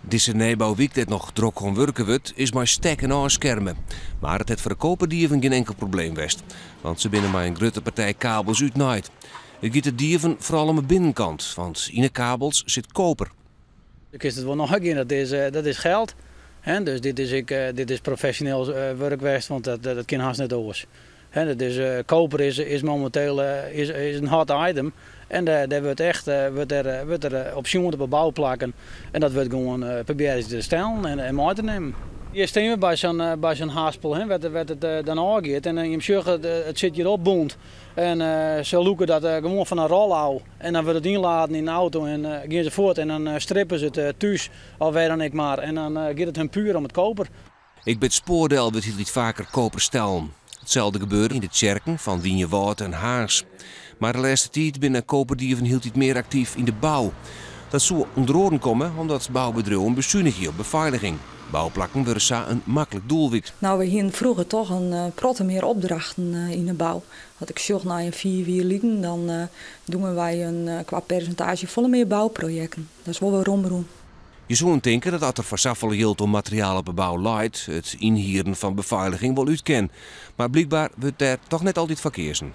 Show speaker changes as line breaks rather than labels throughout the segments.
Dizze nijbouwyk dêr't noch drok oan wurke wurdt, is mei stekken ôfskerme. Mar it hat foar de koperdieven gjin inkel probleem west, want se binne mei in grutte partij kabels útnaaid. It giet de dieven foaral om 'e binnenkant, want yn 'e kabels sit koper.
Do kinst it wol neigean, dat is geld. Dus dit is, ek, dit is profesjoneel wurk west, want dat kin hast net oars. Dat is, koper is momenteel is in hot item. En dêr wurdt echt wurdt der op sjoen op 'e bouplakken. En dat wurdt gewoan probearre te stellen en mei te nimmen. Hjir steane we by sa'n haspel, hè, wêr't it dan ôfgiet. En je sjogge, it sit hjir opbûn. En se lûke dat gewoan fan in rol ôf. En dan wurdt it ynladen yn de auto en gean se fuort. En dan strippe se it thús of wêr dan ek mar. En dan giet it hun puer om it koper.
Ek by it spoar del wurdt hieltyd faker koper stellen. Itselde gebeurt yn de tsjerken fan Wynjewâld en Harns. Mar de lêste tiid binne koperdieven hieltyd mear aktyf yn de bou. Dat soe ûnder oaren komme omdat boubedriuwen besunigje op befeiliging. Bouplakken wurde sa in maklik doelwyt.
No, we hiene froeger dochs in protte mear opdrachten yn de bou. As ik sjoch nei in 4 jier lyn, dan dogge wy kwa persintaazje folle mear bouprojekten. Dat is wol wer romrûn.
Je soene tinke dat as der foar safolle jild oan materiaal op 'e bou leit, it ynhieren fan befeiliging wol út kin. Mar blykber wurdt dêr dochs net altyd foar keazen.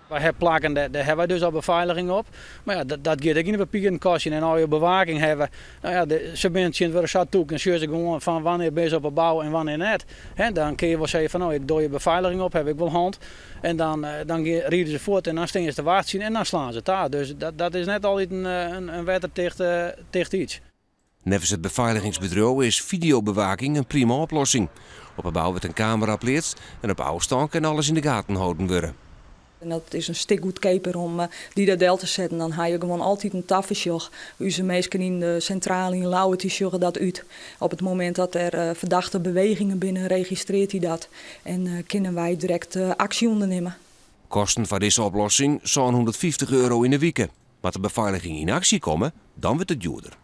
Wy hawwe plakken, dêr hawwe wy dus al befeiliging op. Mar ja, dat giet ek yn de papieren kastje. En as je bewaking hawwe, no ja, se binne tsjintwurdich sa tûk en sjogge se gewoan fan wannear binne se op 'e bou en wannear net. Hè, dan kinne je wol sizze fan no, ik doch je befeiliging op, haw ik wol hân. En dan ride se fuort en dan steane se te wachtsjen en dan slaan se ta. Dus dat is net altyd in wetterticht ticht yts.
Neffens it befeiligingsbedriuw is fideobewaking in prima oplossing. Op 'e bou wurdt in kamera pleatst en op ôfstân kin alles yn de gaten holden wurde.
En dat is in stik goedkeaper om dy dêr del te setten. Dan ha je gewoan altyd in tafersjoch. Us minsken yn de sintrale yn Ljouwert dy sjogge dat út. Op it momint dat der fertochte bewegingen binne, registrearret hy dat. En kinne wy direkt aksje ûndernimme.
Kosten foar dizze oplossing sa'n 150 euro yn 'e wike. Moat de befeiliging yn aksje komme, dan wurdt it djoerder.